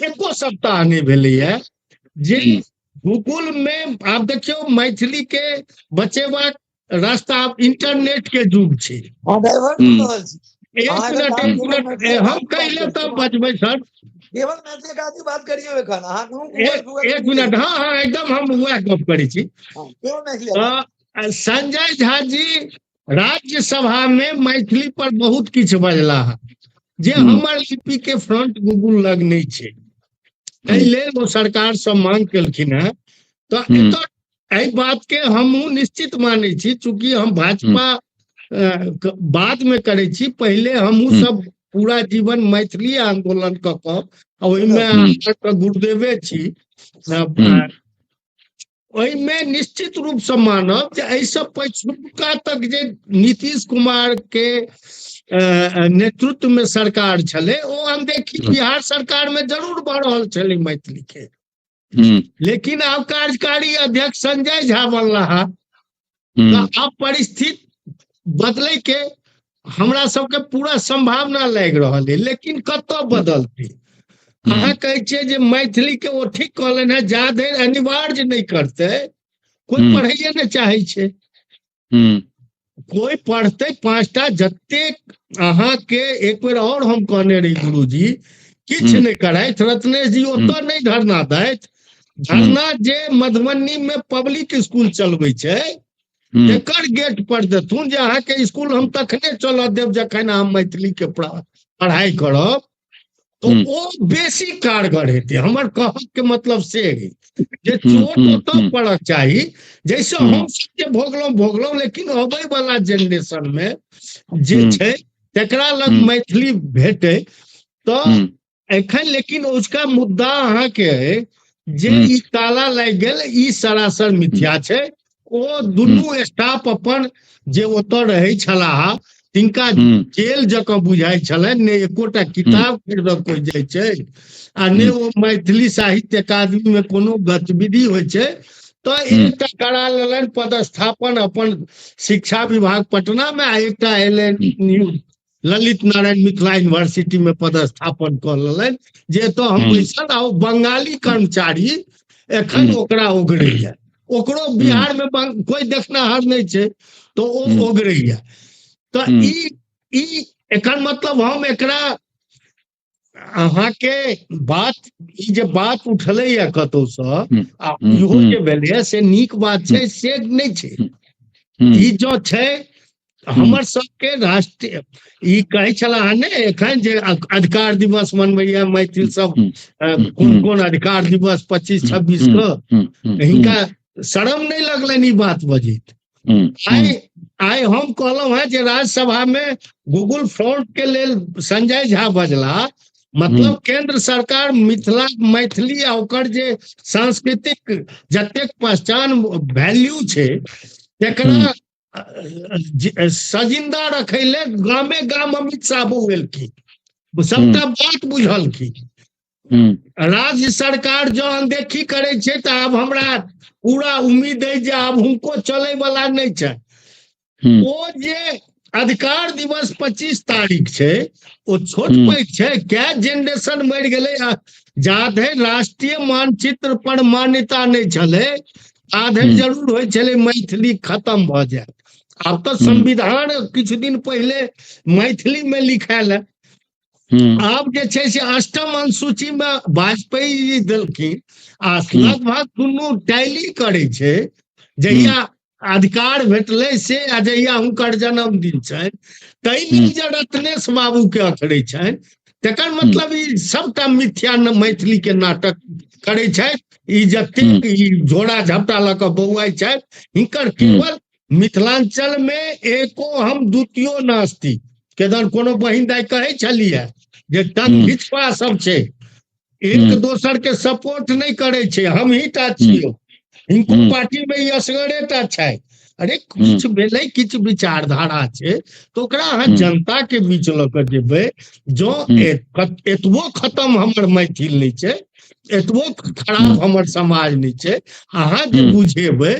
एको सप्ताह नहि भेलैया जे गूगल मे आब देखियौ मैथिली के बचेबाक रास्ता आब इंटरनेट के युग छै। एक मिनट, हम कहिले तब बजबै सर, केवल मैथिली अकादमी बात करियौ एखन अहाँ। एक मिनट, हाँ हाँ एकदम हम वएह गप करै छी। संजय झा जी राज्यसभा में मैथिली पर बहुत किछु बजला है, जे हमर लिपि के फ्रंट गूगल लग नहीं छै, एहि लेल ओ सरकार से मांग केलखिन है। तऽ एतऽ एहि बात के हमहूँ निश्चित मानै छी, चूँकि हम भाजपा बाद में करै छी, पहिले हमहूँ सब पूरा जीवन मैथिली आंदोलन कऽ कऽ ओहिमे अहाँके गुरुदेवे छी, ओहिमे निश्चित रूप से मानब जे एहिसँ पछुका तक जे नीतीश कुमार के नेतृत्व में सरकार छलै, ओ अनदेखी बिहार सरकार में जरूर भऽ रहल छलै मैथिली के, लेकिन आब कार्यकारी अध्यक्ष संजय झा बनला है, तऽ आब परिस्थिति बदलै के हमरा सबके पूरा संभावना लागि रहल है, लेकिन कतऽ बदलतै? अहाँ कहै छियै जे मैथिली के ओ ठीक कहलनि हेँ, जा धरि अनिवार्य नहि करतै कोइ पढ़ैए नहि चाहै छै। कोइ पढ़तै 5टा, जतेक अहाँके एक बेर और हम कहने रही गुरुजी, किछु नहि करथि रत्नेश जी, ओतऽ नहि धरना दैथ, धरना जे मधुबनी में पब्लिक स्कूल चलबै छै तकर गेट पर देथुन जे अहाँके स्कूल हम तखने चलऽ देब जखन अहाँ मैथिली के पढ़ाई करब, तो ओ बेसी कारगर हेतै। हमर कहब के मतलब से है जे चोट ओतऽ पड़क चाही जैसे हम सबके भोगलहुँ भोगलहुँ, लेकिन अबै वाला जेनरेशन में जे छै तकरा लग मैथिली भेटै। तऽ एखन लेकिन उसका मुद्दा अहाँके जे ई ताला लागि गेल, ई सरासर मिथ्या छै। ओ दुनू स्टाफ अपन जे ओतऽ रहै छलाह तिनका जेल जकाँ बुझाइ छलनि, ने एकोटा किताब खरीदऽ कोइ जाइ छै आ ने ओ मैथिली साहित्य अकादमी मे कोनो गतिविधि होइ छै। तऽ एकटा करा लेलनि पदस्थापन अपन शिक्षा विभाग पटना मे, आ एकटा एलनि ललित नारायण मिथिला यूनिवर्सिटी में पदस्थापन कऽ लेलनि, जे एतऽ हम बैसल आ ओ बंगाली कर्मचारी एखन ओकरा ओगरैया, ओकरो बिहार में कोइ देखनाहार नहि छै तऽ ओ ओगरैया। तऽ ई एकर मतलब हम एकरा अहाँके बात, ई जे बात उठलैया कतौसँ आ इहो जे भेलैया से नीक बात छै, से नहि छै। ई जो छै हमर सबके राष्ट्रीय, ई कहै छलाह ने एखन जे अधिकार दिवस मनबैया मैथिल सब, कोन कोन अधिकार दिवस 25-26 के, हिनका शरम नहि लगलनि ई बात बजैत। आइ हम कहलहुं हेँ जे राज्यसभा में गूगल फ्रॉड के लेल संजय झा बजला, मतलब केंद्र सरकार मिथिला मैथिली आ ओकर जे सांस्कृतिक जतेक पहचान वैल्यू छै तकरा सजिंदा रखै ले गामे गाम अमित शाह बौएलखिन, सबटा बात बुझलखिन। राज्य सरकार जो अनदेखी करै छै तऽ आब हमरा पूरा उम्मीद है जे आब हुनको चलै वाला नहि छै। ओ जे अधिकार दिवस 25 तारीख छै ओ छोट पैघ छै, कै जेनरेशन मरि गेलै। जा धरि राष्ट्रीय मानचित्र पर मान्यता नहि छलै ता धरि जरूर होइ छलै मैथिली खत्म भऽ जायत। आब तऽ संविधान किछु दिन पहिले मैथिली मे लिखायल है। आब जे छै से अष्टम अनुसूची मे वाजपेयी जी देलखिन आ लगभग दुनू टैली करै छै। जहिया अधिकार भेटलै से आ जहिया हुनकर जन्मदिन छनि ताहि लेल जे रत्नेश बाबू के अखरै छनि, तकर मतलब ई सबटा मिथ्या मैथिली के नाटक करै छथि। ई जतेक ई झोड़ा झपटा लऽ कऽ बौआइ छथि, हिनकर केवल मिथिलांचल मे एको हम द्वितीयो नास्ति। केदन कोनो बहिन दाइ कहै छलियै जे टंग घिचपा सब छै, एक दोसर के सपोर्ट नहि करै छै, हमही टा छियौ, हिनको पार्टी मे ई असगरे टा छै। अरे किछु भेलै, किछु विचारधारा छै तऽ ओकरा अहाँ जनता के बीच लऽ कऽ जेबै। जँ एतबो खत्म हमर मैथिल नहि छै, एतबो खराब हमर समाज नहि छै, अहाँ जे बुझेबै।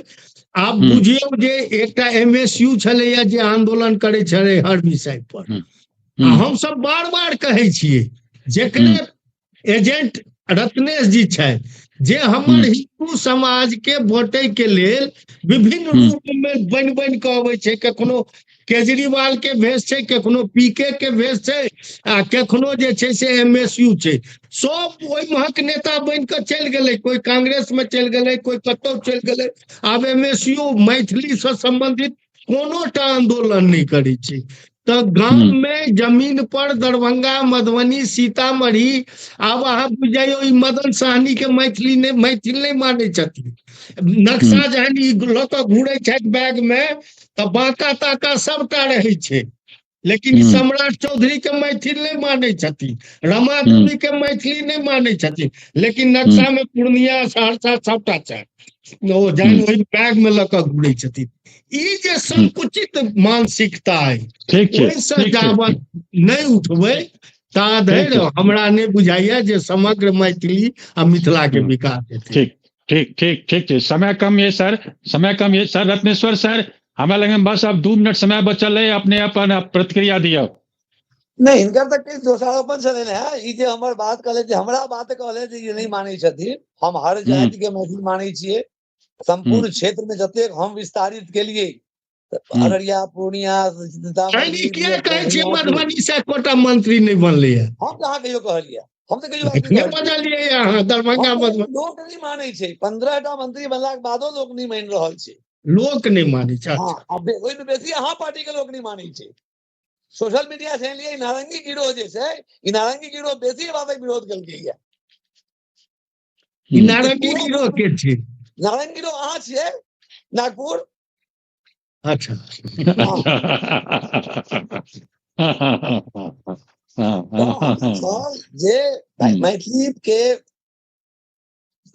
आब बुझियौ जे एकटा MSU छलैया जे आंदोलन करै छलै हर विषय पर, आ हमसब बार बार कहै छियै जेकरे एजेंट रत्नेश जी छथि, जे हमर हिंदू समाज के बँटै के लेल विभिन्न रूप में बनि बनि कऽ अबै छै। कखनो केजरीवाल के भेष छै, कखनो पीके के भेष छै, आ कखनो जे छै से MSU छै। सब ओहि महक नेता बनि कऽ चलि गेलै, कोइ कांग्रेस में चलि गेलै, कोइ कतहु चलि गेलै। आब MSU Maithili से संबंधित कोनो टा आंदोलन नहि करै छै। तऽ गाम में जमीन पर दरभंगा, मधुबनी, सीतामढ़ी, आब अहाँ बुझि जाइयौ ई मदन सहनी के मैथिली नहि, मैथिल नहि मानै छथिन। नक्शा जहन ई लऽ कऽ घूरै छथि बैग में तऽ बांका ताका सबटा रहै छै, लेकिन सम्राट चौधरी के मैथिल नहि मानै छथिन, रमा देवी के मैथिली नहि मानै छथिन, लेकिन नक्शा में पूर्णिया, सहरसा सबटा छै, ओ जहन ओहि बैग में लऽ कऽ घूरै छथिन। ई जे संकुचित मानसिकता है, ओहिसँ जाबत नहि उठबै ता धरि हमरा नहि बुझाइया जे समग्र मैथिली आ मिथिला के विकास हेतै। ठीक ठीक ठीक ठीक छै। समय कम ये सर, समय कम ये सर। रत्नेश्वर सर, हमरा लग बस अब 2 मिनट समय बचल है, अपने अपन प्रतिक्रिया दियौ। नहि, हिनकर तऽ किछु दोषारोपण छलै ने। ई जे हमर बात कहले, जे हमरा बात कहले जे ई नहि मानै छथिन, हम हर जाति के मैथिल मानै छियै। संपूर्ण क्षेत्र में जतेक हम विस्तारित केलिए, अररिया, पूर्णिया, मधुबनी से एकोटा मंत्री नहीं बनले। हम कहाँ कहियो कहलियै? हम तऽ कहियो बजलियै अहाँ दरभंगा मधुबनी। लोक नहि मानै छै, 15टा मंत्री बनलाक बादो लोक नहि मानि रहल छै। लोक नहि मानै छै, ओहिमे बेसी अहाँ पार्टी के लोक नहि मानै छै। सोशल मीडिया से लिए नारंगी गिरोह जे छै, ई नारंगी गिरोह बेसी बातक विरोध केलकै। ई नारंगी गिरोह के छै? नारायण गिरोह अहाँ छियै नागपुर। अच्छा। जे मैथिली के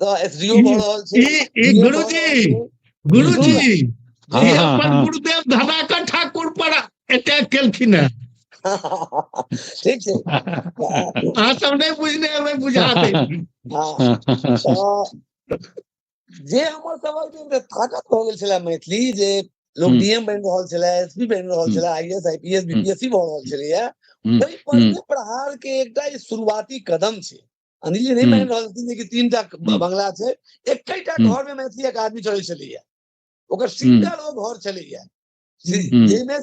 एसडीओ भऽ रहल छै। गुरुजी, गुरुजी अपन गुरुदेव धनाकर ठाकुर पर अटैक केलखिन है। ठीक छै, अहाँ सब नहि बुझने हेबै, बुझा दे। जे हमर सबक ताकत भऽ गेल छलै मैथिली, जे लोक डीएम बनि रहल छलै, एसपी बनि रहल छलै, IAS, IPS, BPSC भऽ रहल छलैया, ओहि पर प्रहार के एकटा शुरुआती कदम छै। अनिल जी नहि मानि रहल छथिन कि 3टा बंगला छै, एकेटा घर में मैथिली अकादमी चलै छलैया, ओकर सिंगल ओ घर छलैया जाहिमे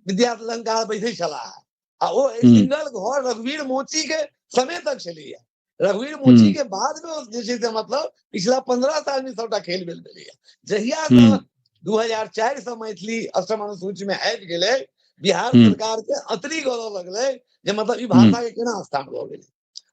विद्यालंकार बैसै छलाह, आ ओ सिंगल घर रघुवीर मोची के समय तक छलैया। रघुवीर मोची के बाद में जे छै से मतलब पिछला 15 साल में सबटा खेल भेल भेलैया। जहिया से 2004 से मैथिली अष्टम अनुसूची में आबि गेलै, बिहार सरकार के अतरी गलऽ लगलै जे मतलब ई भाषा के केना स्थान भऽ गेलै।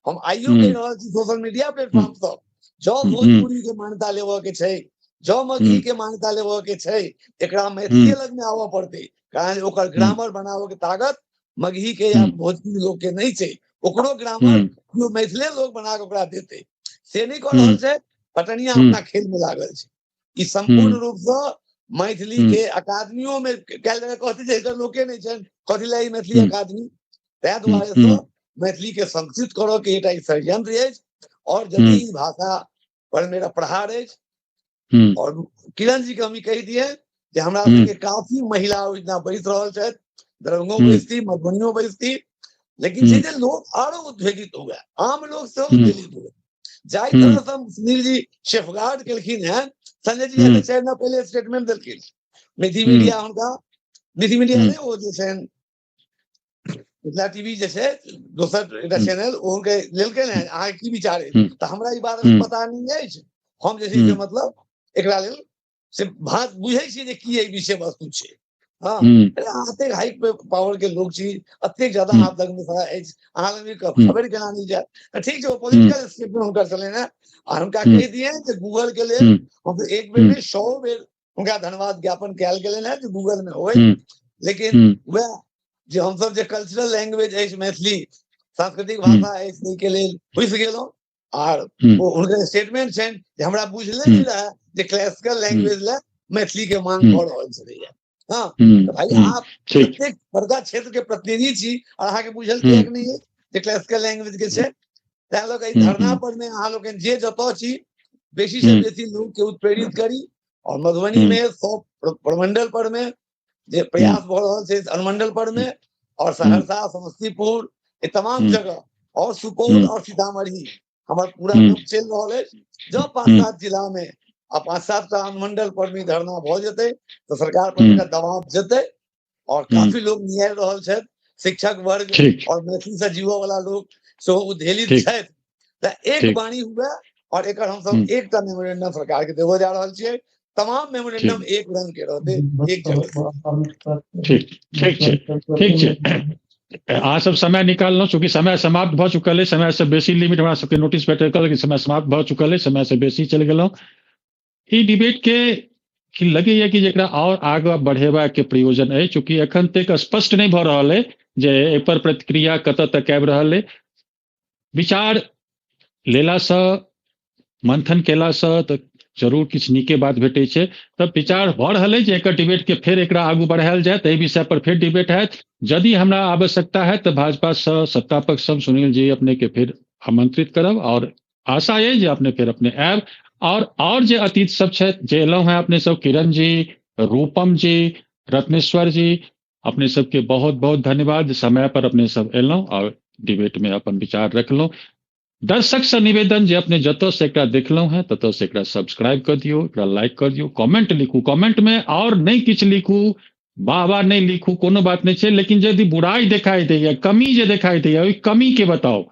हम आइयो कहि रहल छी सोशल मीडिया प्लेटफॉर्म सब, जँ भोजपुरी के मान्यता लेबऽ के छै, जँ मगही के मान्यता लेबऽ के छै, एकरा मैथिली लग में आबऽ पड़तै, कारण ओकर ग्रामर बनाबऽ के ताकत मगही के या भोजपुरी लोक के नहि छै। ओकरो ग्रामर मैथिले लोक बना कऽ ओकरा देतै, से नहि कऽ रहल छै। पटनिया अपना खेल में लागल छै। ई सम्पूर्ण रूप से मैथिली के अकादमियों में कयल कहती जे एकर लोके नहि छनि, कथी लए ई मैथिली अकादमी। ताहि दुआरे से मैथिली के संकुचित करऽ के एकटा ई षड्यंत्र अछि, और यदि ई भाषा पर मेरा प्रहार अछि। और किरण जी के हम ई कहि दिए जे हमरा सबके काफी महिला ओहि दिना बैस रहल छथि, दरभंगो बैसती, मधुबनियो बैसती, लेकिन छै जे लोग आरो उद्वेलित हुए, आम लोग सेहो उद्वेलित हुए। जाहि तरह से सुनील जी सेफगार्ड केलखिन हैं, संजय जी 4 दिना पहिले स्टेटमेंट देलखिन, मिथि मीडिया हुनका, मिथि मीडिया ने ओ जे छै मिथिला टीवी जे छै दोसर एकटा चैनल, ओ हुनके लेलकै ने, अहाँके की विचार अछि? तऽ हमरा ई बात पता नहि अछि, हम जे छै से मतलब एकरा लेल से भात बुझै छियै जे की एहि विषय वस्तु छै। हँ, अहाँ एतेक हाई पावर के लोग छी, एतेक ज्यादा अहाँ लग में अछि, अहाँ लग खबर केना नहि जायत? तऽ ठीक छै, ओ पॉलिटिकल स्टेटमेंट हुनकर छलनि हेँ। आ हुनका कहि दियनि जे गूगल के लेल हम एक बेर नहि 100 बेर हुनका धन्यवाद ज्ञापन कयल गेलनि हेँ जे गूगल में होय, लेकिन वएह जे हमसब जे कल्चरल लैंग्वेज अछि मैथिली, सांस्कृतिक भाषा अछि, ताहिके लेल घुसि गेलहुँ। आर ओ हुनकर स्टेटमेंट छनि जे हमरा बुझले नहि रहए जे क्लासिकल लैंग्वेज लए मैथिली के मांग भऽ रहल छलैया। हाँ, तऽ भाई अहाँ प्रत्येक बड़का क्षेत्र के प्रतिनिधि छी और अहाँके बुझल किएक नहि अछि जे क्लासिकल लैंग्वेज के छै? तैं लऽ कऽ धरना पर मे अहाँ लोकनि जे जतऽ छी बेसी से बेसी लोग के उत्प्रेरित करी। और मधुबनी में 100 प्रमंडल पर में जे प्रयास भऽ रहल छै, अनुमंडल पर में, और सहरसा, समस्तीपुर, ये तमाम जगह, और सुपौल और सीतामढ़ी, हमर पूरा ग्रुप चलि रहल अछि। जँ 5-7 जिला में आ 5-7 टा अनुमंडल पर में धरना भऽ जेतै तऽ सरकार पर एकटा दबाव जेतै। और काफी लोग निहारि रहल छथि, शिक्षक वर्ग और मैथिली से जीवऽ वाला लोग सेहो उद्वेलित छथि। तऽ एक वाणी हुए और एकर हमसब एकटा मेमोरेंडम सरकार के देबऽ जा रहल छियै। तमाम मेमोरेंडम एक रंग के रहतै, एक जगह। ठीक ठीक छै, ठीक छै। अहाँ सब समय निकाललहुँ, चूँकि समय समाप्त भऽ चुकल अछि, समय से बेसी लिमिट हमरा सबके नोटिस भेटल कि समय समाप्त भऽ चुकल अछि, समय से बेसी चलि गेलहुँ। ई डिबेट के कि लगैया कि जेकरा और आगाँ बढ़ेबा के प्रयोजन अछि, चूँकि एखन तक स्पष्ट नहि भऽ रहल अछि जे एहि पर प्रतिक्रिया कतऽ तक आबि रहल अछि। विचार लेलासँ, मंथन केलासँ तऽ जरूर किछु नीके बात भेटै छै। तऽ विचार भऽ रहल अछि जे एकर डिबेट के फेर एकरा आगू बढ़ायल जाय, तऽ एहि विषय पर फेर डिबेट हैत। यदि हमरा आवश्यकता है तऽ भाजपा सँ सत्ता पक्ष सँ सुनील जी अपने के फेर आमंत्रित करब, और आशा अइ जे अपने फेर अपने आयब। और जे अतीत सब छथि जे एलहुँ हैं अपने सब, किरण जी, रूपम जी, रत्नेश्वर जी, अपने सबके बहुत बहुत धन्यवाद समय पर अपने सब एलहुँ और डिबेट में अपन विचार रखलहुँ। दर्शक से निवेदन जे अपने जतऽ से एकरा देखलहुँ हैं ततऽ से एकरा सब्सक्राइब कर दियौ, एकरा लाइक कर दियौ, कमेंट लिखू, कमेंट में और नहीं किछु लिखू, वाह वाह नहीं लिखू, कोनो बात नहीं छै, लेकिन यदि बुराई देखाई दैया, कमी जे देखाई दैया, ओहि कमी के बताउ।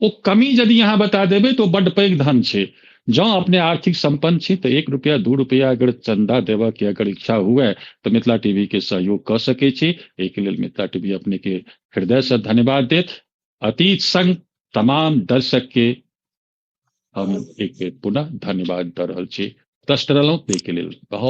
ओ कमी यदि अहाँ बता देबै तऽ ओ बड्ड पैघ धन छै। जँ अपने आर्थिक संपन्न छी तऽ 1 रुपया 2 रुपया अगर चंदा देबऽ के अगर इच्छा हुए तऽ मिथिला टीवी के सहयोग कऽ सकै छी। एहिके लेल मिथिला टीवी अपने के हृदय से धन्यवाद देत। अतीत संग तमाम दर्शक के हम एक बेर पुनः धन्यवाद दऽ रहल छी। प्रश्न रहलहुँ ताहिके लेल बहुत